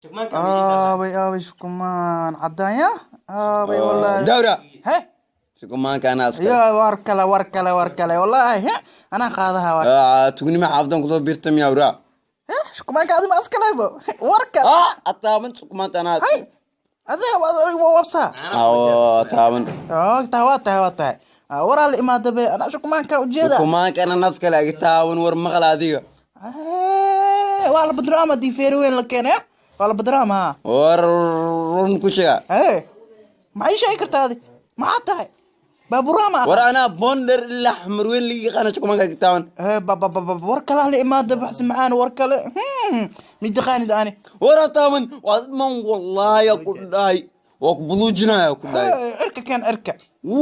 Shukumaanka. Aabay, aabay, shukumaan caddaanya, aabay, wallaahi. Dawra. He. Shukumaanka anaa iskale. Yo, war kale, war kale, war kale, wallaahi. He, anaa qaadaha war. Ah, tugnimo xaafadan kusoo biirta miyaa, waraa? He, shukumaanka adima askalebo, war kale. Ah, ataaban shukumaanta anaa. Hay, adiga waa wabsaa. Ah, taaban. Oo tahay, waa tahay, waa tahay. Ah, waraa la imaada be, anaa shukumaanka ujeeda. Shukumaanka anaa iskale, agi taaban, war maqal adiga. Eh, waa la badraama dii feeri weyn la keenay, waa la badraama. War run ku sheega. Ee, maxay sheegi kartaa adi? Maxaa tahay baaburaama? War anaa bonder ilaa xamar weyn ligi yaqaana, shukumaanka agi taaban. Ee, ba ba ba ba, war kalaa la imaada, baxsi macaan, war kale. Mid taqaanid ani. War taaban waa man, wallaahi ku dhahay, waa ku buluujinaya ku dhahay. Eh, cirka keen, cirka.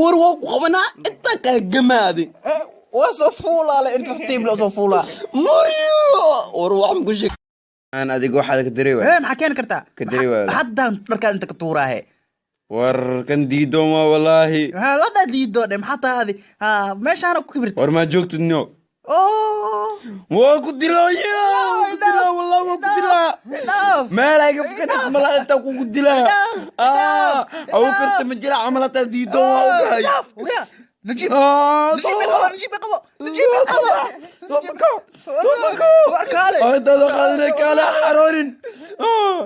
War waa ku qabanaa inta kala gamaadi. Eh, waa soo fuulaa le, inta steam la soo fuulaa. Mayo, war waxaan ku sheeg aan adiga waxaad ka dareewa. Eh, maxaa keeni kartaa? Ka dari waayo. Haddaan dharkaa inta ka tuuraahe. War kan diidoon waa, wallaahi. Ladaa diido dhe, maxaa tahay adi? Ha, meeshaana ku kibirta. War maa joogtid no? Oh. Waa ku dilaya, waa ku dilaa, wallahi waa ku dilaa. Dhaaf. Meel ay ka fakatid mala, intaa kugu dilaa. Dhaaf, ah dhaaf, aw dhaaf. Karta ma jira camal hataa diidoon waa ogahay. Dhaaf ya Najiib. Ah, Najiib i qabo, Najiib i qabo, Najiib i qabo. Toobako, toobako. War kaale. Intaada qaadinay, kaale xaroorin. Ah.